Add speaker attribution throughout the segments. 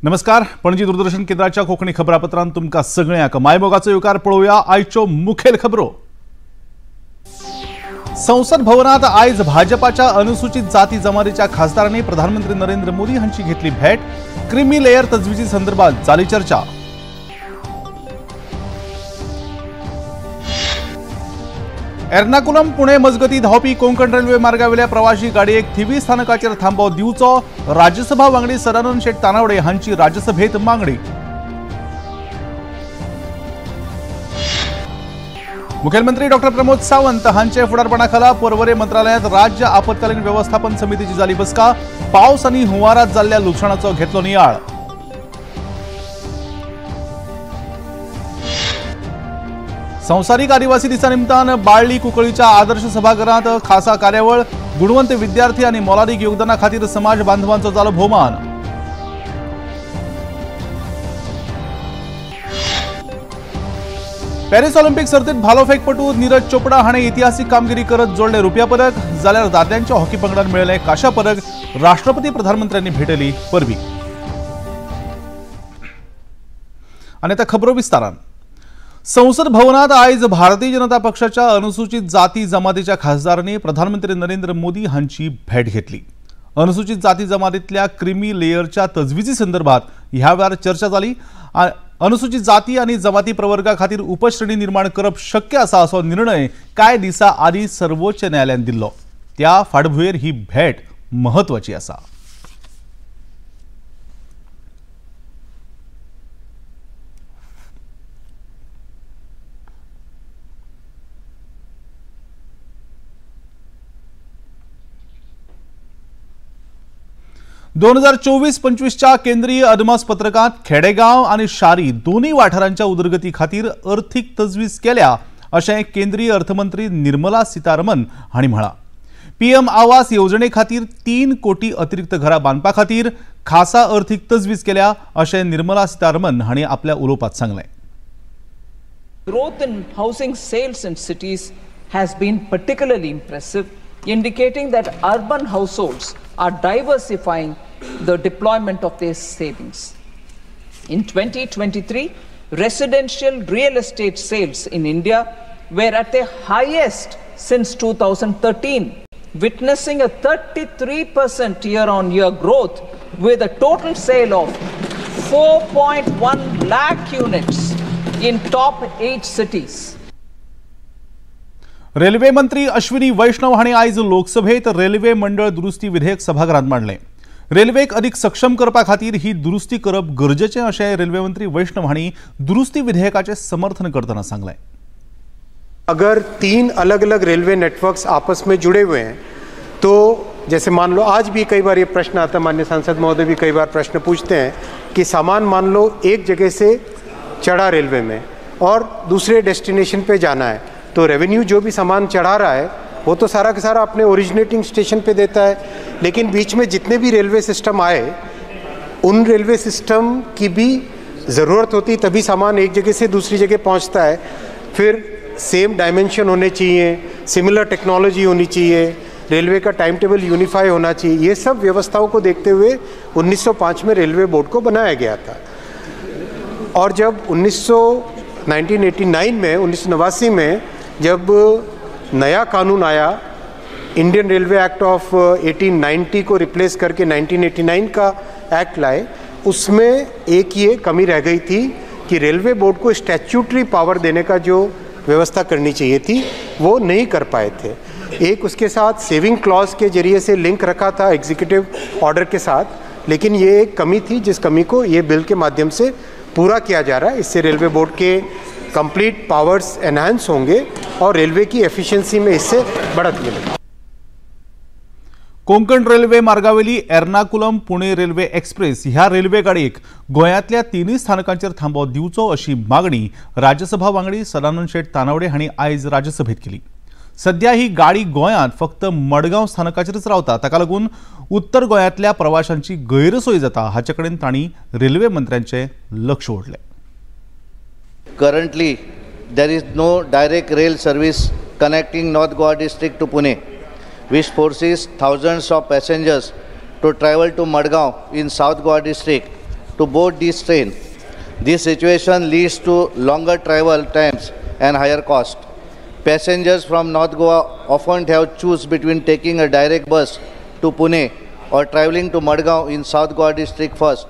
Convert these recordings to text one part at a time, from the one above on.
Speaker 1: नमस्कार, पणजी दूरदर्शन केंद्राच्या कोंकणी खबरापत्रांत तुमकां सगळ्यांक मायमोगाचो येवकार. पळोवया आयच्यो मुखेल खबरो. संसद भवनात आयज भाजपाच्या अनुसूचित जाती जमातीच्या खासदारांनी प्रधानमंत्री नरेंद्र मोदी हांची घेतली भेट. क्रिमी लेयर तजवीजी संदर्भात जाली चर्चा. एर्नाकुलम पुणे मजगती धांवपी कोंकण रेल्वे मार्गावेल्या प्रवाशी गाडयेक थिवी स्थानकाचेर थांबो दिवचो, राज्यसभा वांगडी सदानंद शेट तानावडे हांची राज्यसभेत मागणी. मुख्यमंत्री डॉ प्रमोद सावंत हांचे फुडारपणाखाला पर्वरे मंत्रालयात राज्य आपत्कालीन व्यवस्थापन समितीची जाली बसका. पावस आनी हुंवारात जाल्ल्या लुकसाणाचो घेतलो नियाळ. संवसारीक आदिवासी दिसा निमतान बाळ्ळी कुंकळीच्या आदर्श सभाघरांत खासा कार्यावळ. गुणवंत विद्यार्थी आनी मोलादीक योगदाना खातीर समाज बांधवांचो जालो भोवमान. पॅरिस ऑलिम्पिक सर्तीत भालोफेकपटू नीरज चोपडा हाणें इतिहासीक कामगिरी करत जोडले रुप्या पदक, जाल्यार दादल्यांच्या हॉकी पंगडान मेळयलें कांश्या पदक. राष्ट्रपती प्रधानमंत्र्यांनी भेटयली परबी. आनी आतां खबरो विस्तारान. संसद भवनात आयज भारतीय जनता पक्षाच्या अनुसूचित जाती जमातीच्या खासदारांनी प्रधानमंत्री नरेंद्र मोदी हांची भेट घेतली. अनुसूचित जाती जमातीतल्या क्रिमी लेयरच्या तजवीजी संदर्भात ह्या वेळार चर्चा जाली. अनुसूचित जाती आनी जमाती प्रवर्गा खातीर उपश्रेणी निर्माण करप शक्य आसा असो निर्णय कांय दिसां आदीं सर्वोच्च न्यायालयान दिल्लो. त्या फाटभुंयेर ही भेट म्हत्वाची आसा. 2024-25 केंद्रीय अदमास पत्रकात खेडेगांव आनी शारी दोनूय वाठारांच्या उदरगती खातीर अर्थीक तजवीज केल्या अशें केंद्रीय अर्थमंत्री निर्मला सीतारमन हांणी म्हळां. पीएम आवास येवजणे खातीर 3 कोटी अतिरिक्त घरां बांदपा खातीर खासा अर्थीक तजवीज केल्या अशें निर्मला सीतारमन हांणी आपल्या उलोवपांत सांगलें.
Speaker 2: Growth in housing sales in cities has been particularly impressive, indicating that urban households are diversifying the deployment of their savings. In 2023, residential real estate sales in India were at their highest since 2013, witnessing a 33% year-on-year growth with a total sale of 4.1 lakh units in top 8 cities.
Speaker 1: Railway मंत्री अश्विनी वैष्णव हांणी आयज लोकसभेत railway मंडळ दुरुस्ती विधेयक सभाघरांत मांडलें. रेल्वेक अधिक सक्षम करपा खातीर ही दुरुस्ती करप गरजेचें अशें रेल्वे मंत्री वैष्णव हांणी दुरुस्ती विधेयकाचें समर्थन करतना सांगलें.
Speaker 3: अगर 3 अलग अलग रेलवे नेटवर्क्स आपस में जुड़े हुए हैं तो जैसे मान लो आज भी कई बार ये प्रश्न आता है, माननीय सांसद महोदय भी कई बार प्रश्न पूछते हैं कि सामान मान लो एक जगह से चढ़ा रेलवे में और दूसरे डेस्टिनेशन पे जाना है तो रेवेन्यू जो भी सामान चढ़ा रहा है वो तो सारा का सारा अपने ओरिजिनेटिंग स्टेशन पे देता है, लेकिन बीच में जितने भी रेलवे सिस्टम आए उन रेलवे सिस्टम की भी ज़रूरत होती तभी सामान एक जगह से दूसरी जगह पहुंचता है. फिर सेम डायमेंशन होने चाहिए, सिमिलर टेक्नोलॉजी होनी चाहिए, रेलवे का टाइम टेबल यूनिफाई होना चाहिए. ये सब व्यवस्थाओं को देखते हुए 1905 में रेलवे बोर्ड को बनाया गया था और जब 1989 में 1989 में जब नया कानून आया, इंडियन रेलवे एक्ट ऑफ 1890 को रिप्लेस करके 1989 का एक्ट लाए, उसमें एक ये कमी रह गई थी कि रेलवे बोर्ड को स्टैट्यूटरी पावर देने का जो व्यवस्था करनी चाहिए थी वो नहीं कर पाए थे. एक उसके साथ सेविंग क्लॉज के जरिए से लिंक रखा था एग्जीक्यूटिव ऑर्डर के साथ, लेकिन ये एक कमी थी जिस कमी को ये बिल के माध्यम से पूरा किया जा रहा है. इससे रेलवे बोर्ड के कंप्लीट पावर्स एनहांस होंगे और रेलवे की एफिशिएंसी में इससे बढ़त मिलेगी.
Speaker 1: कोंकण रेल्वे मार्गावेली एर्नाकुलम पुणे रेल्वे एक्सप्रेस ह्या रेल्वे गाडयेक गोंयांतल्या 3 स्थानकांचेर थांबो दिवचो अशी मागणी राज्यसभा वांगडी सदानंद शेट तानावडे हांणी आयज राज्यसभेत केली. सध्या ही गाडी गोंयांत फक्त मडगांव स्थानकाचेरच रावता, ताका लागून उत्तर गोंयांतल्या प्रवाशांची गैरसोय जाता. हाचे कडेन तांणी रेल्वे मंत्र्यांचें लक्ष ओडलें.
Speaker 4: Currently, there is no direct rail service connecting North Goa district to Pune, which forces thousands of passengers to travel to Madgaon in South Goa district to board this train. This situation leads to longer travel times and higher cost. Passengers from North Goa often have choose between taking a direct bus to Pune or travelling to Madgaon in South Goa district first,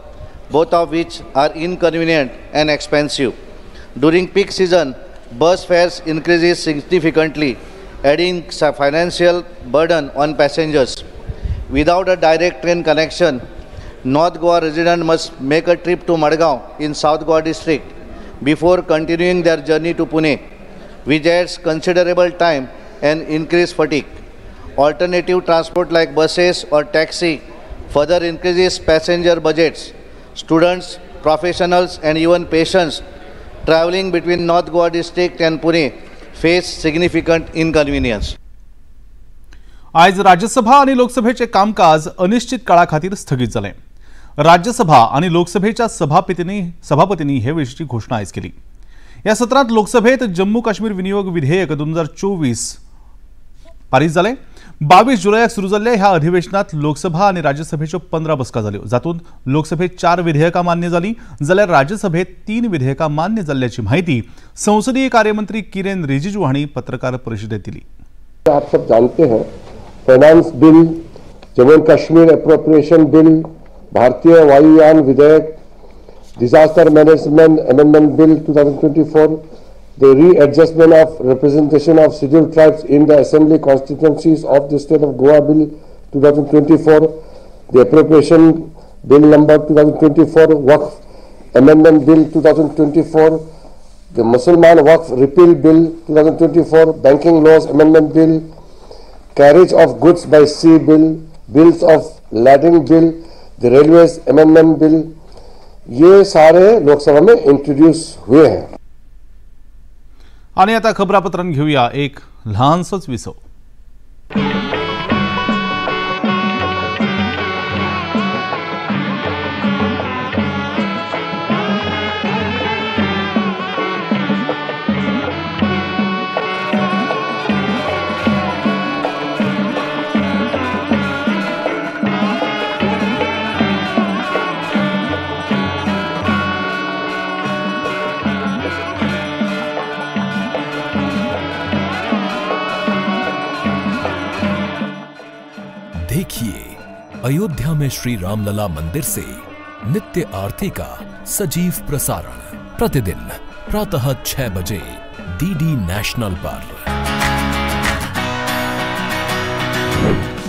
Speaker 4: both of which are inconvenient and expensive. During peak season, bus fares increases significantly, adding financial burden on passengers. Without a direct train connection, North Goa residents must make a trip to Madgaon in South Goa district before continuing their journey to Pune, which adds considerable time and increased fatigue. Alternative transport like buses or taxi further increases passenger budgets. Students, professionals and even patients traveling between North Goa district and Pune face significant inconvenience.
Speaker 1: आयज राज्यसभा आनी लोकसभेचे कामकाज अनिश्चित काळा खातीर स्थगीत जालें. राज्यसभा आनी लोकसभेच्या सभापतींनी हे विशींची घोशणा आयज केली. ह्या सत्रांत लोकसभेत जम्मू काश्मीर विनियोग विधेयक 2024 पारीत जालें. 22 जुलयाक सुरू जाल्ल्या ह्या अधिवेशनात लोकसभा आनी राज्यसभेच्यो 15 बसका जाल्यो, जातूंत लोकसभेत 4 विधेयकां मान्य जालीं जाल्यार राज्यसभेत 3 विधेयकां मान्य जाल्ल्याची म्हायती संसदीय कार्यमंत्री किरेन रिजिजू हांणी पत्रकार परिशदेत दिली.
Speaker 5: आप सब जानते हैं, finance bill, Jammu and Kashmir appropriation bill, भारतीय वायुयान विधेयक, disaster management amendment bill 2024, the readjustment of representation of scheduled tribes in the assembly constituencies of the state of Goa bill 2024, the appropriation bill number 2024, Waqf amendment bill 2024, the Musalman Waqf repeal bill 2024, banking laws amendment bill, carriage of goods by sea bill, bills of lading bill, the railways amendment bill, ये सारे लोकसभा में introduce हुए हैं.
Speaker 1: आणि आता खबरापत्रांत घेऊया एक लहानसोच विसव.
Speaker 6: देखिए अयोध्या में श्री रामलला मंदिर से नित्य आरती का सजीव प्रसारण प्रतिदिन प्रातः 6 बजे डीडी नेशनल पर.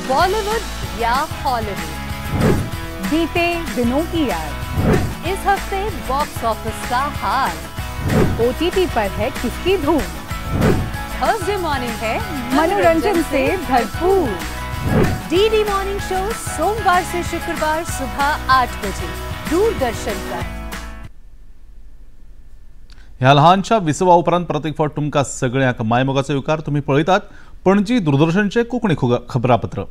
Speaker 7: बॉलीवुड या हॉलीवुड, बीते दिनों की याद, इस हफ्ते बॉक्स ऑफिस का हाल, ओटीटी पर है किसकी धूम, थर्सडे मॉर्निंग है मनोरंजन से भरपूर. डीडी मॉर्निंग शो सोमवार से शुक्रवार सुबह 8 बजे दूरदर्शन पर.
Speaker 1: ह्या लहानशा विसवा उपरांत परत एक फावट तुमकां सगळ्यांक मायमोगाचो येवकार. तुमी पळयतात पणजी दूरदर्शनचे कोंकणी खबरापत्र.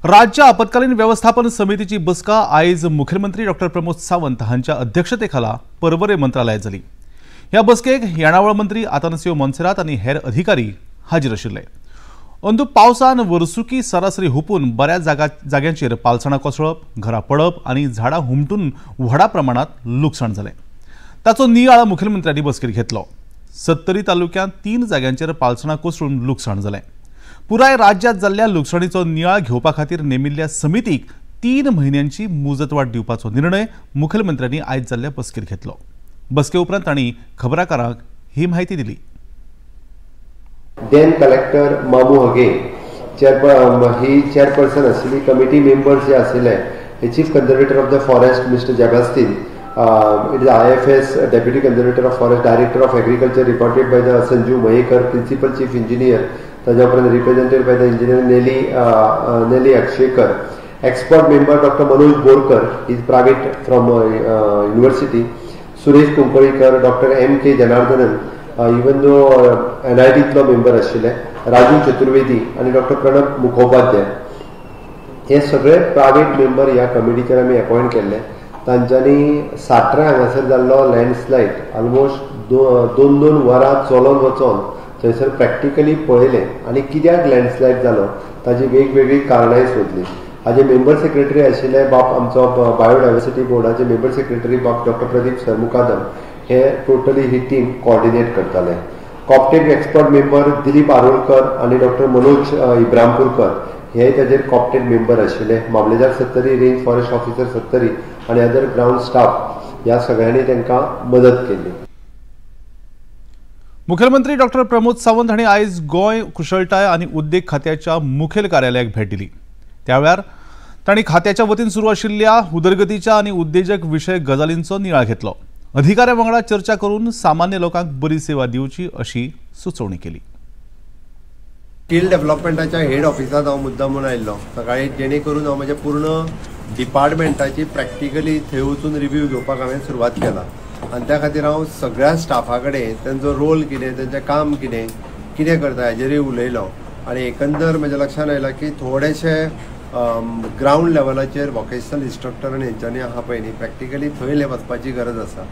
Speaker 1: राज्य आपत्कालीन व्यवस्थापन समितीची बसका आयज मुख्यमंत्री डॉक्टर प्रमोद सावंत हांच्या अध्यक्षतेखाला पर्वरे मंत्रालयात जाली. ह्या बसकेक येणावळ मंत्री आतानासियो मोन्सेरात आनी हेर अधिकारी हाजीर आशिल्ले. अंदू पावसान वर्सुकी सरासरी हुपून बऱ्याच जाग्यांचेर पालसणां कोसळप, घरां पडप आनी झाडां हुमटून व्हडा प्रमाणात लुकसाण जालें. ताचो नियाळ मुखेलमंत्र्यांनी बसकेर घेतलो. सत्तरी तालुक्यांत 3 जाग्यांचेर पालसणां कोसळून लुकसाण जालें. पुराय राज्यांत जाल्ल्या लुकसाणीचो नियाळ घेवपा खातीर नेमिल्ल्या समितीक 3 म्हयन्यांची मुजतवाड दिवपाचो निर्णय मुखेलमंत्र्यांनी आयज जाल्ल्या बसकेर घेतलो. बसके उपरांत तांणी खबराकारांक ही म्हायती दिली.
Speaker 8: Then collector मामू हगे ही चेअरपर्सन आशिल्ली, कमिटी मेंबर्स जे आशिल्ले हे chief conservator of the forest mister Jebastin, it is IFS deputy conservator of forest, director of agriculture reported by the Sanju Mahekar, principal chief engineer, ताज्या उपरांत represented by the engineer Nelly Akshekar, expert member doctor Manoj Borkar is private from university, Suresh Kunkalikar, doctor M K Janardhanan even though एनआयटींतलो member आशिल्ले, राजू चतुर्वेदी आनी doctor Pranab Mukhopadhyay, हे सगळे private member ह्या कमिटीचेर आमी appoint केल्ले. तांच्यांनी साट्रे हांगासर जाल्लो लँडस्लायड ऑलमोस्ट 2-2 वरां चलोन वचोन थंयसर प्रॅक्टिकली पळयलें आनी कित्याक लँडस्लायड जालो ताजी वेगवेगळीं कारणांय सोदलीं. हाजे मेंबर सेक्रेटरी आशिल्ले बाब आमचो बायोडायवर्सिटी बोर्डाचे मेंबर सेक्रेटरी बाब डॉक्टर प्रदीप सरमुकादम हे टोटली ही टीम कॉर्डिनेट करताले. कॉप्टेड एक्सपर्ट मेंबर दिलीप आरोलकर आनी डॉक्टर मनोज इब्रामपूरकर हे ताजेर कॉप्टेड मेंबर आशिल्ले. मामलेदार Sattari, range forest officer Sattari आनी अदर ग्रावंड स्टाफ ह्या सगळ्यांनी तांकां मदत केल्ली.
Speaker 1: मुखेलमंत्री डॉक्टर प्रमोद सावंत हांणी आयज गोंय कुशळटाय आनी उद्देग खात्याच्या मुखेल कार्यालयाक भेट दिली. त्या वेळार तांणी खात्याच्या वतीन सुरू आशिल्ल्या उदरगतीच्या आनी उद्देजक विशय गजालींचो नियाळ घेतलो. अधिकाऱ्यां वांगडा चर्चा करून सामान्य लोकांक बरी सेवा दिवची अशी सुचोवणी केली.
Speaker 8: स्कील डेव्हलपमेंटाच्या हेड ऑफिसांत हांव मुद्दाम म्हणून आयिल्लो सकाळी, जेणे करून हांव म्हज्या पूर्ण डिपार्टमेंटाची प्रॅक्टिकली थंय वचून रिव्यू घेवपाक हांवें सुरवात केला आनी त्या खातीर हांव सगळ्या स्टाफा कडेन तेंचो रोल कितें, तेंचें काम कितें, कितें करता हाजेरूय उलयलो. आनी एकंदर म्हज्या लक्षांत आयलां की थोडेशे ग्रावंड लेवलाचेर वोकेशनल इन्स्ट्रक्टर आनी हेंच्यांनी आहा पळय न्ही, प्रॅक्टिकली थंय वचपाची गरज आसा.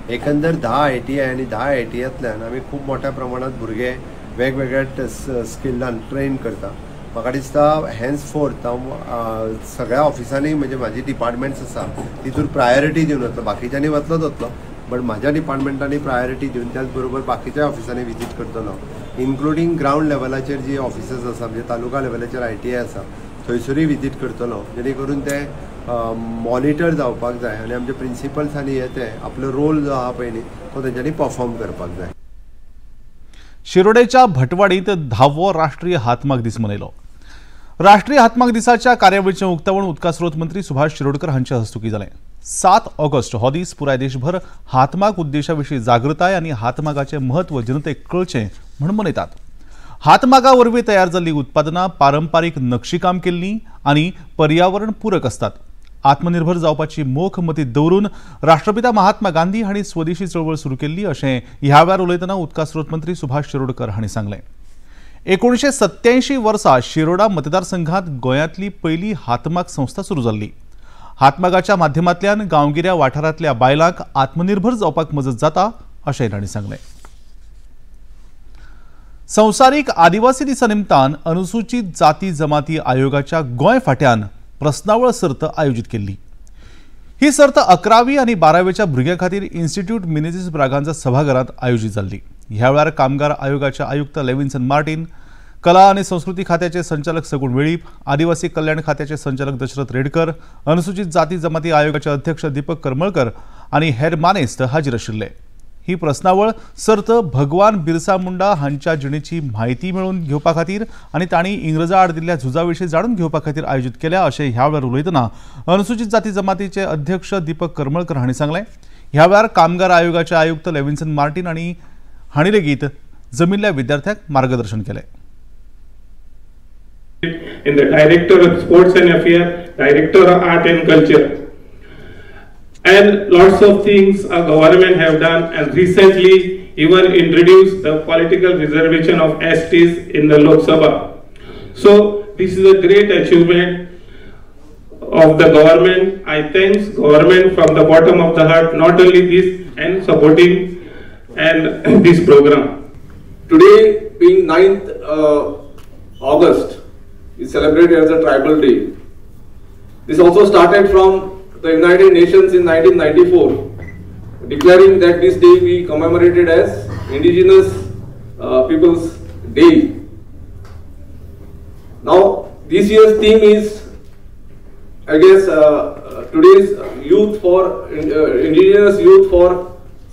Speaker 8: एकंदर 10 ITI आनी 10 ITIतल्यान आमी खूब मोठ्या प्रमाणांत भुरगे वेगवेगळ्या स्किलान ट्रेन करता. म्हाका दिसता हेन्स फोर्थ हांव सगळ्या ऑफिसांनी म्हणजे म्हाजी डिपार्टमेंट्स आसा तितून प्रायोरिटी दिवन वतलो, बाकीच्यांनी वतलोच वतलो बट म्हाज्या डिपार्टमेंटांनी प्रायोरिटी दिवन त्याच बरोबर बाकीच्या ऑफिसांनी विजीट करतलो, इन्क्लुडींग ग्रावंड लेवलाचेर जी ऑफिसर्स आसा म्हणजे तालुका लेवलाचेर ITI आसा थंयसरूय विजीट करतलो, जेणे करून ते मॉनिटर जावपाक जाय आनी आमचे प्रिंसिपल्स आनी हे ते आपलो रोल जो आहा पळय न्ही तो तेंच्यांनी परफॉर्म करपाक जाय.
Speaker 1: शिरोडेच्या भटवाडीत 10वो राष्ट्रीय हातमाग दीस मनयलो. राष्ट्रीय हातमाग दिसाच्या कार्यावळीचें उक्तावण उदका स्रोत मंत्री सुभाष शिरोडकर हांचे हस्तुकीं जालें. 7 ऑगस्ट हो दीस पुराय देशभर हातमाग उद्देशा विशीं जागृताय आनी हातमागाचें म्हत्व जनतेक कळचें म्हूण मनयतात. हातमागा वरवीं तयार जाल्लीं उत्पादनां पारंपारीक नक्षीकाम केल्लीं आनी पर्यावरण पूरक आसतात. आत्मनिर्भर जावपाची मोख मतींत दवरून राष्ट्रपिता महात्मा गांधी हांणी स्वदेशी चळवळ सुरू केल्ली अशें ह्या वेळार उलयतना उदका स्रोत मंत्री सुभाष शिरोडकर हांणी सांगलें. 1987 वर्सा शिरोडा मतदारसंघात गोंयांतली पयली हातमाग संस्था सुरू जाल्ली. हातमागाच्या माध्यमांतल्यान गांवगिऱ्या वाठारांतल्या बायलांक आत्मनिर्भर जावपाक मजत जाता अशें तांणी सांगलें. संवसारीक आदिवासी दिसा निमतान अनुसूचित जाती जमाती आयोगाच्या गोंय फाट्यान प्रस्नावळ सर्त आयोजीत केल्ली. ही सर्त 11वी आनी 12वेच्या भुरग्यां खातीर इन्स्टिट्यूट मिनेझिस ब्रागांजा सभाघरांत आयोजीत जाल्ली. ह्या वेळार कामगार आयोगाचे आयुक्त लेविन्सन मार्टीन, कला आनी संस्कृती खात्याचे संचालक सगुण वेळीप, आदिवासी कल्याण खात्याचे संचालक दशरथ रेडकर, अनुसूचित जाती जमाती आयोगाचे अध्यक्ष दीपक करमळकर आनी हेर मानेस्त हाजीर आशिल्ले. ही प्रस्नावळ सर्त भगवान बिरसा मुंडा हांच्या जिणेची म्हायती मेळोवन घेवपा खातीर आनी तांणी इंग्रजा आड दिल्ल्या झुजा विशीं जाणून घेवपा खातीर आयोजीत केल्या अशें ह्या वेळार उलयतना अनुसूचित जाती जमातीचे अध्यक्ष दीपक करमळकर हांणी सांगलें. ह्या वेळार कामगार आयोगाचे आयुक्त लेविन्सन मार्टीन हांणी लेगीत जमिल्ल्या विद्यार्थ्यांक मार्गदर्शन केलें.
Speaker 9: In the Director of Sports and Affairs, Director of Art and Culture, and lots of things our government have done, and recently even introduced the political reservation of STs in the Lok Sabha. So this is a great achievement of the government. I thanks government from the bottom of the heart, not only this and supporting and this program.
Speaker 10: Today being 9th August is celebrated as a tribal day. This also started from the United Nations in 1994, declaring that this day be commemorated as Indigenous Peoples Day. Now, this year's theme is, I guess, today's youth for Indigenous youth for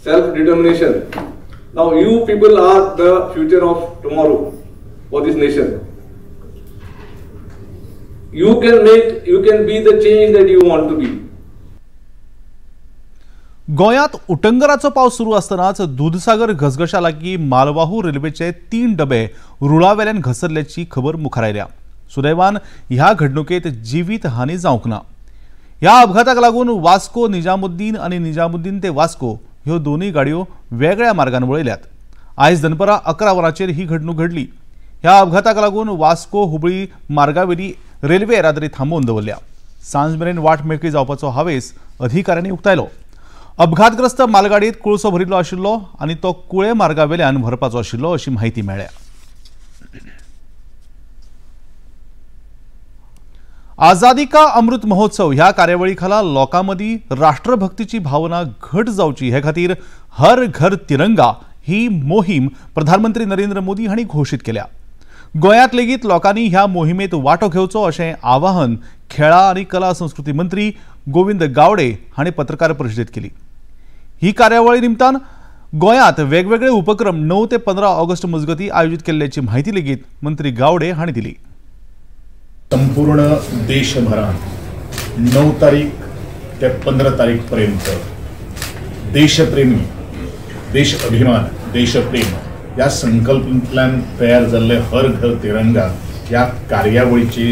Speaker 10: self-determination. Now, you people are the future of tomorrow for this nation. You can make, you can be the change that you want to be.
Speaker 1: गोंयांत उटंगराचो पावस सुरू आसतनाच दुधसागर घसघशा लागीं मालवाहू रेल्वेचे 3 डबे रुळावेल्यान घसरल्याची खबर मुखार आयल्या. सुदैवान ह्या घडणुकेत जिवीत हानी जावंक ना. ह्या अपघाताक लागून वास्को निजामुद्दीन आनी निजामुद्दीन ते वास्को ह्यो दोनूय गाडयो वेगळ्या मार्गान वळयल्यात. आयज दनपरां 11 वरांचेर ही घडणूक घडली. ह्या अपघाताक लागून वास्को हुबळी मार्गावेली रेल्वे येरादारी थांबोवन दवरल्या. सांज मेरेन वाट मेकळी जावपाचो हावेस अधिकाऱ्यांनी उक्तायलो. अपघातग्रस्त मालगाडयेत कोळसो भरिल्लो आशिल्लो आनी तो कुळे मार्गावेल्यान व्हरपाचो आशिल्लो अशी म्हायती मेळ्ळ्या. आझादी का अमृत महोत्सव ह्या कार्यावळी खाला लोकां मदीं राष्ट्रभक्तीची भावना घट जावची हे खातीर हर घर तिरंगा ही मोहीम प्रधानमंत्री नरेंद्र मोदी हांणी घोशीत केल्या। गोंयांत लेगीत लोकांनी ह्या मोहिमेत वांटो घेवचो अशें आवाहन खेळां आनी कला संस्कृती मंत्री गोविंद गावडे हांणी पत्रकार परिशदेत केली। ही कार्यावळी निमतान गोंयांत वेगवेगळे उपक्रम 9 ते 15 ऑगस्ट मजगती आयोजित केल्ल्याची माहिती लेगीत मंत्री गावडे हांणी दिली।
Speaker 11: संपूर्ण देशभरात 9 तारीख ते 15 तारीख पर्यंत देशप्रेमी, देश अभिमान, देशप्रेम ह्या संकल्पांतल्यान तयार जाल्ले हर घर तिरंगा ह्या कार्यावळीची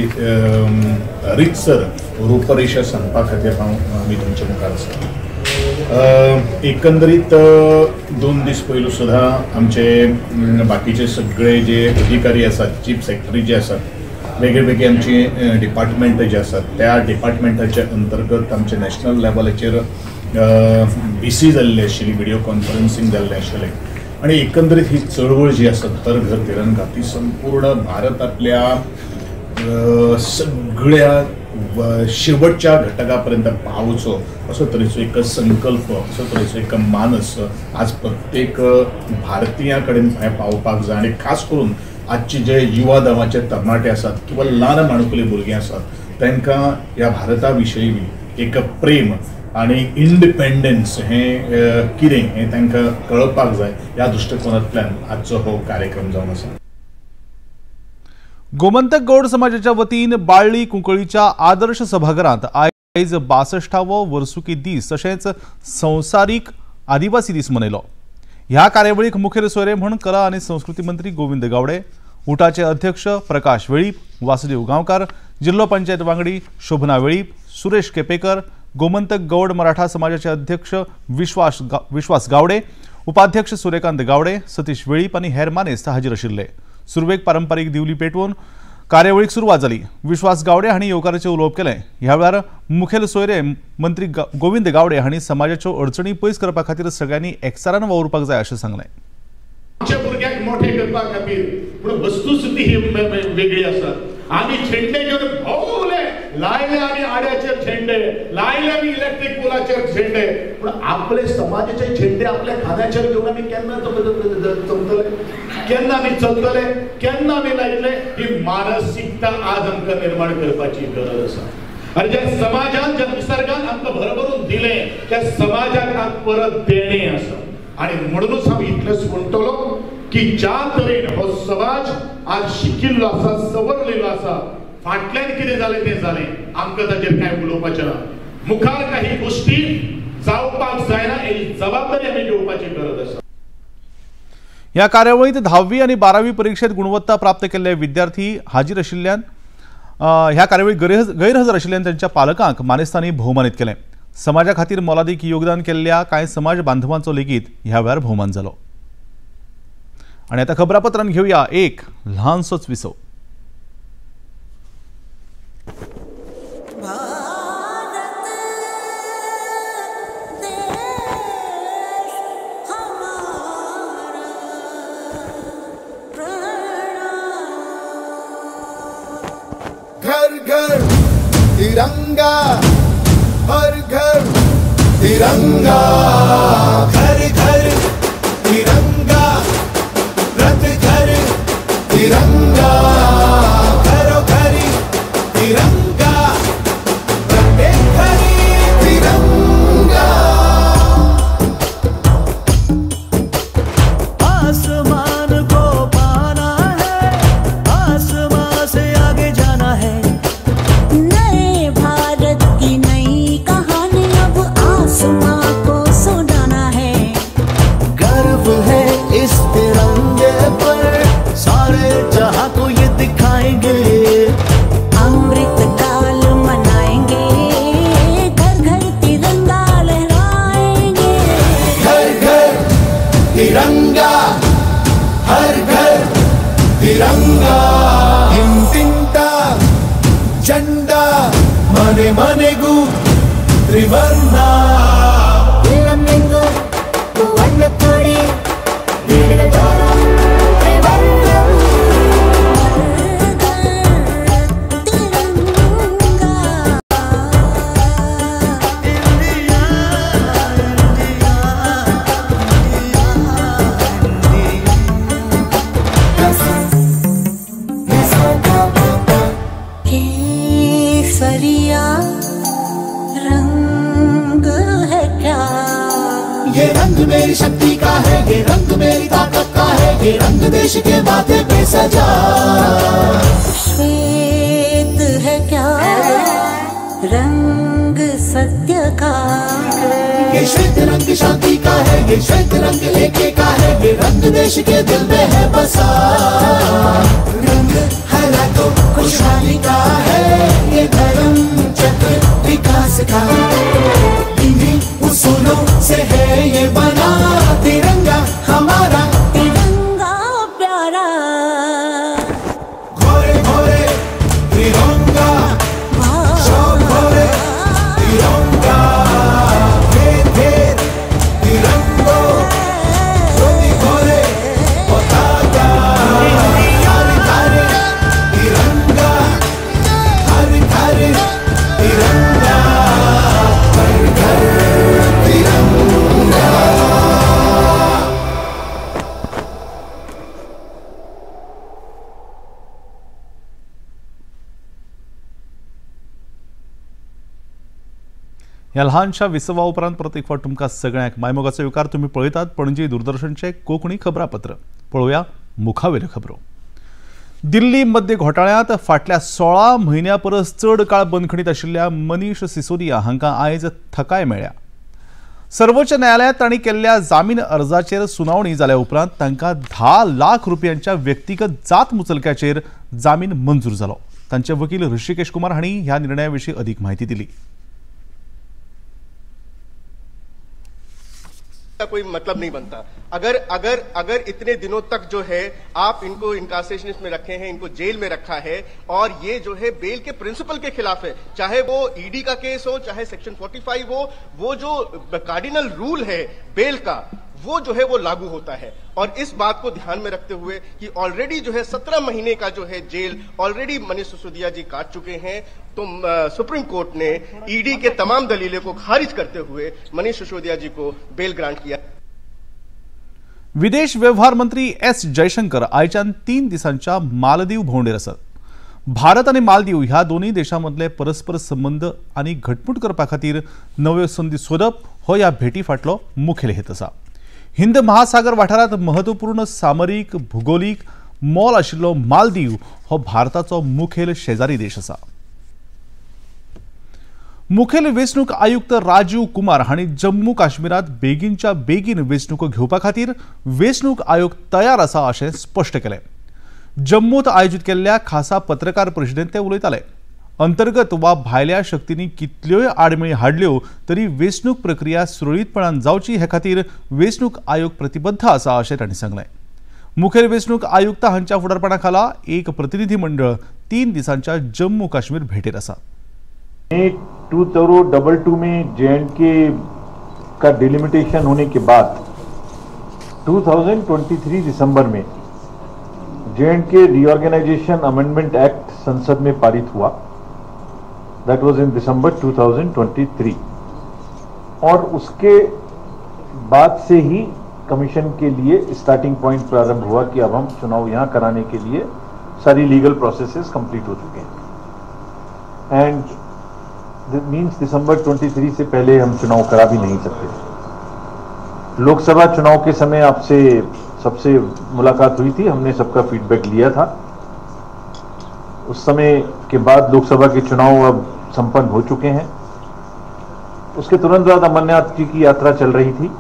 Speaker 11: रितसर रूपरेषा सांगपा खातीर हांव आमी तुमच्या मुखार आसा। एकंदरीत 2 दीस पयलू सुद्दां आमचे बाकीचे सगळे जे अधिकारी आसात, चीफ सेक्रेटरी जे आसात, वेगळे वेगळे आमचे डिपार्टमेंट जे आसात त्या डिपार्टमेंटाच्या अंतर्गत आमचे नॅशनल लेवलाचेर बीसी जाल्ली आशिल्ली, व्हिडिओ कॉन्फरन्सिंग जाल्लें आशिल्लें आनी एकंदरीत ही चळवळ जी आसा हर घर तिरंगा ती संपूर्ण भारतांतल्या सगळ्या शेवटच्या घटका पर्यंत पावचो असो तरेचो एक संकल्प, असो तरेचो एक मानस आज प्रत्येक भारतीया कडेन पावपाक जाय आनी खास करून आजचे जे युवा दमाचे तरणाटे आसात किंवा ल्हान माणकुले भुरगीं आसात तांकां ह्या भारता विशयी एक प्रेम आनी इंडिपेंडन्स हें कितें हें तांकां कळपाक जाय ह्या दृश्टिकोनांतल्यान आजचो हो कार्यक्रम जावन आसा।
Speaker 1: गोमंतक गौड समाजाच्या वतीन बाळ्ळी कुंकळीच्या आदर्श सभाघरांत आयज 62वो वर्सुकी दीस तशेंच संवसारीक आदिवासी दीस मनयलो। ह्या कार्यावळीक मुखेल सोयरे म्हूण कला आनी संस्कृती मंत्री गोविंद गावडे, उटाचे अध्यक्ष प्रकाश वेळीप, वासुदेव गांवकार, जिल्लो पंचायत वांगडी शोभना वेळीप, सुरेश केपेकर, गोमंतक गौड मराठा समाजाचे अध्यक्ष विश्वास गावडे, उपाध्यक्ष सूर्यकांत गावडे, सतीश वेळीप आनी हेर मानेस्त हाजीर आशिल्ले। सुरवेक पारंपारीक दिवली पेटवून कार्यावळीक सुरवात जाली। विश्वास गावडे हांणी येवकाराचें उलोवप केलें। ह्या वेळार मुखेल सोयरे मंत्री गोविंद गावडे हांणी समाजाच्यो अडचणी पयस करपा खातीर सगळ्यांनी एकचारान वावुरपाक जाय अशें सांगलें।
Speaker 12: आमच्या भुरग्यांक मोठे करपा खातीर पूण वस्तुस्थिती ही वेगळी आसा। आमी झेंडे घेवन भोंवले, लायले आमी आड्याचेर झेंडे, लायले आमी इलेक्ट्रीक पोलाचेर झेंडे, पूण आपले समाजाचे झेंडे आपल्या खांद्याचेर घेवन आमी केन्ना चलतले, केन्ना आमी चलतले, केन्ना आमी लायतले, ही मानसिकता आज आमकां निर्माण करपाची गरज आसा। आनी ज्या समाजान, ज्या निसर्गान आमकां भरभरून दिलें त्या समाजाक आज परत देणें आसा। आनी म्हणूनच हांव इतलेंच म्हणटलो की ज्या तरेन हो समाज आज शिकिल्लो आसा, सवरलेलो आसा, फाटल्यान कितें जालें तें जालें, आमकां ताचेर कांय उलोवपाचें ना। मुखार काही गोश्टी जावपाक जायना ही जबाबदारी आमी घेवपाची गरज आसा।
Speaker 1: ह्या कार्यावळींत 10वी आनी 12वी परिक्षेत गुणवत्ता प्राप्त केल्ले विद्यार्थी हाजीर आशिल्ल्यान ह्या कार्यावळीक गैरहजर आशिल्ल्यान तांच्या पालकांक मानेस्तांनी भोवमानीत केलें। समाजा खातीर मोलादीक योगदान केल्ल्या कांय समाज बांधवांचो लेगीत ह्या वेळार भोवमान जालो। आनी आतां खबरापत्रान घेवया एक ल्हानसोच विसव।
Speaker 13: घर घर तिरंगा, हर घर तिरंगा, घर घर तिरंगा, रथ घर तिरंगा, घरों घरी तिरंगा, प्रत्येक घरी तिरंगा।
Speaker 14: आसमान को पाना है, आसमान से आगे जाना है,
Speaker 15: नए भारत की नई कहानी अब आसमां को सुनाना है।
Speaker 14: गर्व है इस तिरंगे पर, सारे जहां को ये दिखाएंगे,
Speaker 15: अमृत काल मनाएंगे, घर घर तिरंगा लहराएंगे।
Speaker 13: घर घर तिरंगा, हर घर तिरंगा, ಇಂತಿಂತ ಜಂಡ ಮನೆ ಮನೆಗೂ ತ್ರಿವರ್ಣ.
Speaker 15: तिरंगा।
Speaker 13: ये रंग मेरी शक्ति का है, ये रंग मेरी ताकत का है, ये रंग देश के माथे पे सजा।
Speaker 15: श्वेत है क्या रंग सत्य का,
Speaker 13: ये श्वेत रंग शांति का है, ये श्वेत रंग एके का है, ये रंग देश के दिल में है बसा। रंग हरा तो खुशहाली का है, ये धर्म चक्र विकास का, इन्हीं उसूलों से है ये बना तिरंगा हमारा,
Speaker 15: तिरंगा प्यारा।
Speaker 13: घोरे घोरे तिरंगा, सब घोरे तिरंगा, घेर तिरंगो, ज्योति घोरे पताका, हर घर तिरंगा, हर घर तिरंगा, हर घर तिरंगा।
Speaker 1: ह्या ल्हानशा विसवा उपरांत परत एक फावट तुमकां सगळ्यांक मायमोगाचो येवकार. तुमी पळयतात पणजी दूरदर्शनचें कोंकणी खबरापत्र. पळोवया मुखावेल्यो खबरो. दिल्ली मध्य घोटाळ्यांत फाटल्या 16 म्हयन्या परस चड काळ बंदखणीत आशिल्ल्या मनीष सिसोदिया हांकां आयज थकाय मेळ्ळ्या. सर्वोच्च न्यायालयांत तांणी केल्ल्या जामीन अर्जाचेर सुनावणी जाल्या उपरांत तांकां 10 लाख रुपयांच्या व्यक्तिगत जात मुचलक्याचेर जामीन मंजूर जालो. तांचे वकील ऋषिकेश कुमार हांणी ह्या निर्णया विशीं अदीक म्हायती दिली.
Speaker 16: कोई मतलब नहीं बनता। अगर अगर अगर इतने दिनों तक जो है आप इनको इनकार्सरेशन में रखे हैं, इनको जेल में रखा है, और ये जो है बेल के प्रिंसिपल के खिलाफ है, चाहे वो ईडी का केस हो, चाहे सेक्शन 45 हो, वो जो कार्डिनल रूल है बेल का, वो जो है वो लागू होता है। और इस बात को ध्यान में रखते हुए कि ऑलरेडी जो है 17 महीने का जो है जेल ऑलरेडी मनीष सिसोदिया जी काट चुके हैं, तो सुप्रीम कोर्ट ने ईडी के तमाम दलीलों को खारिज करते हुए मनीष सिसोदिया जी को बेल ग्रांट किया।
Speaker 1: विदेश व्यवहार मंत्री एस जयशंकर आयच्यान 3 दिसांच्या मालदीव भोंवडेर आसात. भारत आनी मालदीव ह्या दोनूय देशां मदले परस्पर संबंद आनी घटमूट करपा खातीर नव्यो संदी सोदप हो ह्या भेटी फाटलो मुखेल हेत आसा. हिंद महासागर वाठारांत महत्वपूर्ण सामरीक भुगोलीक मोल आशिल्लो मालदीव हो भारताचो मुखेल शेजारी देश आसा. मुखेल वेंचणूक आयुक्त राजीव कुमार हांणी जम्मू काश्मीरांत बेगीनच्या बेगीन वेंचणुको घेवपा खातीर वेंचणूक आयोग तयार आसा अशें स्पश्ट केलें. जम्मूत आयोजीत केल्ल्या खासा पत्रकार परिशदेंत ते उलयताले. अंतर्गत वा भायल्या शक्तींनी कितल्योय आडमेळी हाडल्यो तरी वेंचणूक प्रक्रिया सुरळीतपणान जावची हे खातीर वेंचणूक आयोग प्रतिबद्ध आसा अशें तांणी सांगलें. मुखेल वेंचणूक आयुक्त हांच्या फुडारपणा खाला एक प्रतिनिधी मंडळ 3 दिसांच्या जम्मू काश्मीर भेटेर आसा.
Speaker 17: 2022 में J&K का डिलिमिटेशन होने के बाद 2023 दिसंबर में J&K reorganisation amendment act संसद में पारित हुआ. That was in दिसंबर 2023 और उसके बाद से ही कमीशन के लिए स्टार्टिंग पॉइंट प्रारंभ हुआ कि अब हम चुनाव यहाँ कराने के लिए सारी लीगल प्रोसेसेस कंप्लीट हो चुके हैं. एंड मीन्स दिसंबर 23 से पहले हम चुनाव करा भी नहीं सकते. लोकसभा चुनाव के समय आपसे सबसे मुलाकात हुई थी, हमने सबका फीडबैक लिया था. उस समय के बाद लोकसभा के चुनाव अब संपन्न हो चुके हैं. उसके तुरंत बाद अमरनाथ जी की यात्रा चल रही थी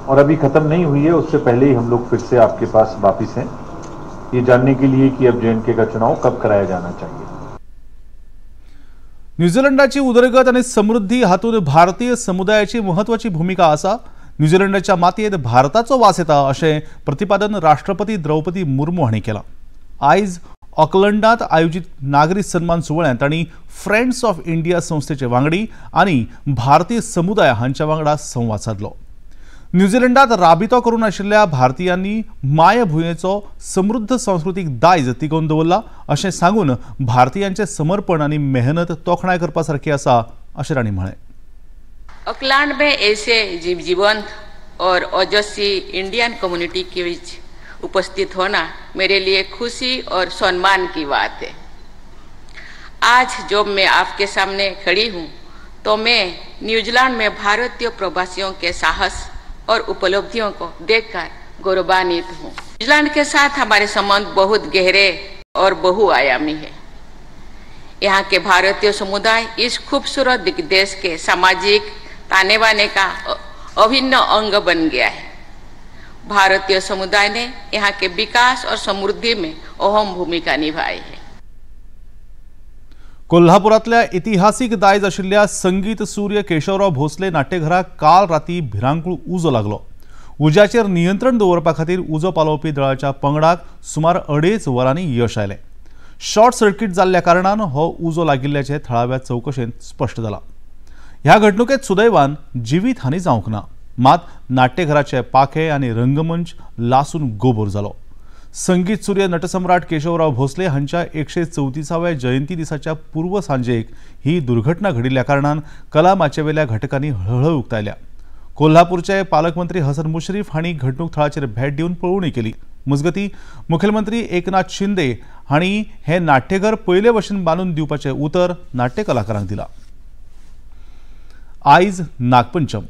Speaker 17: और अभी खत्म नहीं हुई है, उससे पहले ही हम लोग फिर से आपके पास वापिस हैं ये जानने के लिए कि अब J&K का चुनाव कब कराया जाना चाहिए.
Speaker 1: न्यूझीलंडाची उदरगत आनी समृद्धी हातूंत भारतीय समुदायाची महत्वाची भूमिका आसा. न्यूझीलंडाच्या मातयेंत भारताचो वास येता अशें प्रतिपादन राष्ट्रपती द्रौपदी मुर्मू हांणी केलां. आयज ऑकलंडांत आयोजीत नागरी सन्मान सुवाळ्यांत तांणी फ्रेंड्स ऑफ इंडिया संस्थेचे वांगडी आनी भारतीय समुदाय हांच्या वांगडा संवाद सादलो. न्यूझीलंडांत राबितो करून आशिल्ल्या भारतीयांनी मायभुंयेचो समृद्ध सांस्कृतीक दायज तिगोवन दवरला अशें सांगून भारतीयांचें समर्पण आनी मेहनत तोखणाय करपा सारकी आसा अशें तांणी म्हळें.
Speaker 18: ऑकलैंड में ऐसे जीवंत और ओजस्वी इंडियन कम्युनिटी के बीच उपस्थित होना मेरे लिए खुशी और सम्मान की बात है। आज जब मैं आपके सामने खड़ी हूँ तो मैं न्यूजीलैंड में भारतीय प्रवासियों के साहस और उपलब्धियों को देखकर गौरवान्वित हूँ। न्यूजीलैंड के साथ हमारे संबंध बहुत गहरे और बहुआयामी है। यहाँ के भारतीय समुदाय इस खूबसूरत देश के सामाजिक ताने बाने का अभिन्न अंग बन गया है। भारतीय समुदाय ने यहाँ के विकास और समृद्धि में अहम भूमिका निभाई है।
Speaker 1: कोल्हापुरातल्या ऐतिहासिक दायज आशिल्ल्या संगीत सूर्य केशवराव भोसले नाट्यघराक काल राती भिरांकूळ उजो लागलो। उज्याचेर नियंत्रण दवरपा खातीर उजो पालोवपी दळाच्या पंगडाक सुमार 2.5 वरांनी यश आयलें। शॉर्ट सर्किट जाल्ल्या कारणान हो उजो लागिल्ल्याचें थळाव्या चवकशेंत स्पश्ट जालां। ह्या घडणुकेंत सुदैवान जिवीत हानी जावंक ना, मात नाट्यघराचे पाखे आनी रंगमंच लासून गोबोर जालो। संगीत सूर्य नटसम्राट केशवराव भोसले हांच्या 134व्या जयंती दिसाच्या पूर्व सांजेक ही दुर्घटना घडिल्ल्या कारणान कला माचयेवेल्या घटकांनी हळहळ उक्तायल्या। कोल्हापूरचे पालकमंत्री हसन मुश्रीफ हांणी घडणूक थळाचेर भेट दिवन पळोवणी केली। मजगती मुखेलमंत्री एकनाथ शिंदे हांणी हे नाट्यघर पयले भशेन बांदून दिवपाचें उतर नाट्य कलाकारांक दिलां। आयज नागपंचम।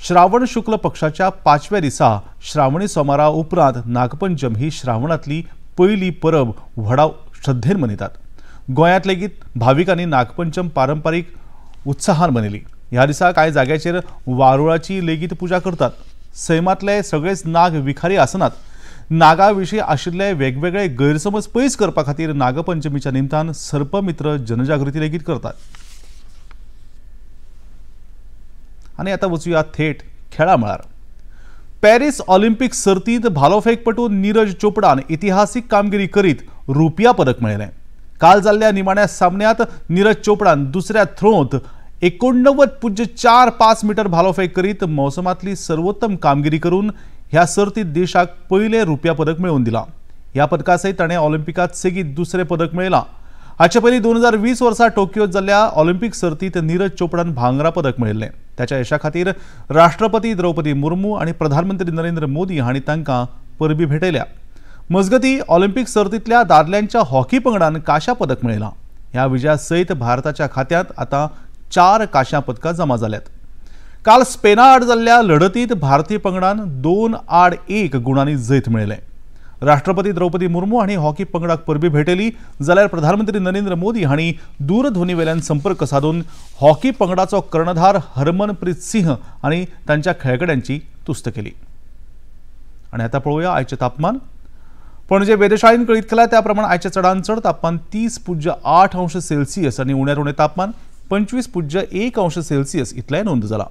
Speaker 1: श्रावण शुक्ल पक्षाच्या 5व्या दिसा श्रावणी सोमारा उपरांत नागपंचम ही श्रावणांतली पयली परब व्हडा श्रद्धेन मनयतात। गोंयांत लेगीत भाविकांनी नागपंचम पारंपारीक उत्साहान मनयली। ह्या दिसा कांय जाग्याचेर वारुळाची लेगीत पुजा करतात। सैमांतले सगळेच नाग विखारी आसनात। नागा विशीं आशिल्ले वेगवेगळे गैरसमज पयस करपा खातीर नागपंचमीच्या निमतान सर्पमित्र जनजागृती लेगीत करतात। आनी आतां वचुया थेट खेळा मळार। पॅरीस ऑलिम्पिक सर्तींत भालोफेकपटू नीरज चोपडान इतिहासीक कामगिरी करीत रुपया पदक मेळयलें। काल जाल्ल्या निमाण्या सामन्यांत नीरज चोपडान दुसऱ्या थ्रोंत 89.45 मीटर भालोफेक करीत मौसमांतली सर्वोत्तम कामगिरी करून ह्या सर्तीत देशाक पयलें रुपया पदक मेळोवन दिलां। ह्या पदका सयत ताणें ऑलिम्पिकांत सेगीत दुसरें पदक मेळयलां। हाचे पयलीं 2020 वर्सा टोकियोत जाल्ल्या ऑलिम्पिक सर्तींत नीरज चोपडान भांगरा पदक मेळयल्लें। त्याच्या यशा खातीर राष्ट्रपती द्रौपदी मुर्मू आनी प्रधानमंत्री नरेंद्र मोदी हांणी तांकां परबी भेटयल्या। मजगती ऑलिम्पिक सर्तींतल्या दादल्यांच्या हॉकी पंगडान कांश्या पदक मेळयलां। ह्या विजया सयत भारताच्या खात्यांत आतां 4 कांश्या पदकां जमा जाल्यात। काल स्पेना आड जाल्ल्या लढतीत भारतीय पंगडान 2-1 गुणांनी जैत मेळयलें। राष्ट्रपती द्रौपदी मुर्मू हांणी हॉकी पंगडाक परबी भेटयली, जाल्यार प्रधानमंत्री नरेंद्र मोदी हांणी दूरध्वनीवेल्यान संपर्क साधून हॉकी पंगडाचो कर्णधार हरमनप्रीत सिंह आनी तांच्या खेळगड्यांची तुस्त केली। आनी आतां पळोवया आयचें तापमान। पणजे वेधशाळेन कळीत केलां त्या प्रमाण आयचें चडांत चड तापमान 30.8 अंश सेल्सियस आनी उण्यांत उणें तापमान 25.1 अंश सेल्सियस इतलें नोंद जालां।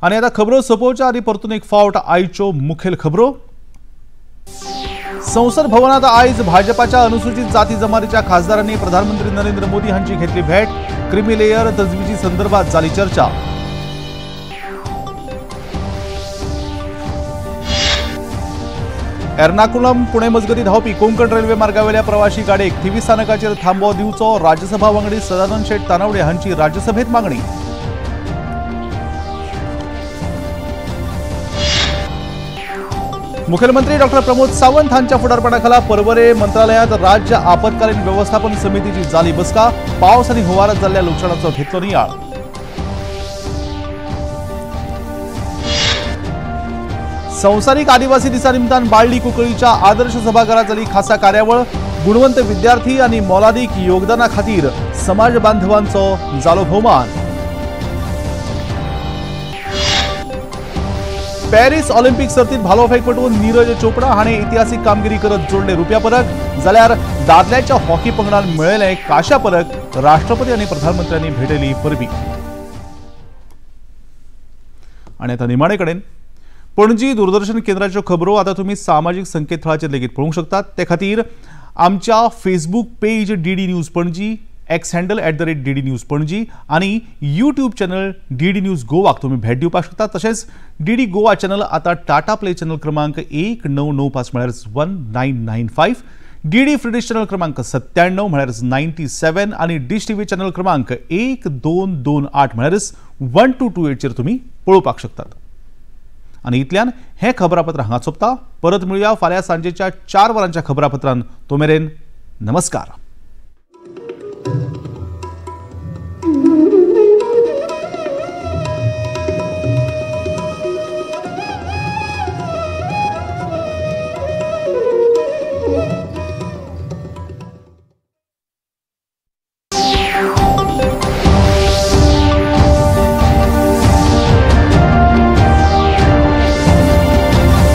Speaker 1: आनी आतां खबरो सोंपोवच्या आदी परतून एक फावट आयच्यो मुखेल खबरो। संसद भवनात आयज भाजपाच्या अनुसूचित जाती जमातीच्या खासदारांनी प्रधानमंत्री नरेंद्र मोदी हांची घेतली भेट। क्रिमी लेयर तजवीजी संदर्भात जाली चर्चा। एर्नाकुलम पुणे मजगती धांवपी कोंकण रेल्वे मार्गावेल्या प्रवाशी गाडयेक थिवी स्थानकाचेर थांबो दिवचो, राज्यसभा वांगडी सदानंद शेट तानावडे हांची राज्यसभेत मागणी। मुख्यमंत्री डॉक्टर प्रमोद सावंत हांच्या फुडारपणाखाला पर्वरे मंत्रालयात राज्य आपत्कालीन व्यवस्थापन समितीची जाली बसका। पावस आनी हुंवारात जाल्ल्या लुकसाणाचो घेतलो नियाळ। संवसारीक आदिवासी दिसा निमतान बाळ्ळी कुंकळीच्या आदर्श सभाघरात जाली खासा कार्यावळ। गुणवंत विद्यार्थी आनी मोलादीक योगदाना खातीर समाज बांधवांचो जालो भोवमान। पॅरीस ऑलिम्पिक सर्तीत भालोफेकपटू नीरज चोपडा हाणें इतिहासीक कामगिरी करत जोडले रुपया पदक, जाल्यार दादल्यांच्या हॉकी पंगडान मेळयलें कांश्या पदक। राष्ट्रपती आनी प्रधानमंत्र्यांनी भेटयली परबी। आनी आतां निमाणे कडेन पणजी दूरदर्शन केंद्राच्यो खबरो आतां तुमी सामाजीक संकेतथळाचेर लेगीत पळोवंक शकतात। ते खातीर आमच्या Facebook page DD news Panaji, X handle @DD News Panaji आनी यूट्यूब चॅनल डीडी न्यूज गोवाक तुमी भेट दिवपाक शकता। तशेंच डीडी गोवा चॅनल आतां टाटा प्ले चॅनल क्रमांक 1995 म्हळ्यार 1995, डीडी फ्री चॅनल क्रमांक 97 म्हळ्यार 97 आनी डिश टीव्ही चॅनल क्रमांक 1228 म्हळ्यार 1228 चेर तुमी पळोवपाक शकतात। आनी इतल्यान हें खबरापत्र हांगा सोंपता। परत मेळुया फाल्यां सांजेच्या 4 वरांच्या खबरापत्रान। तो मेरेन नमस्कार।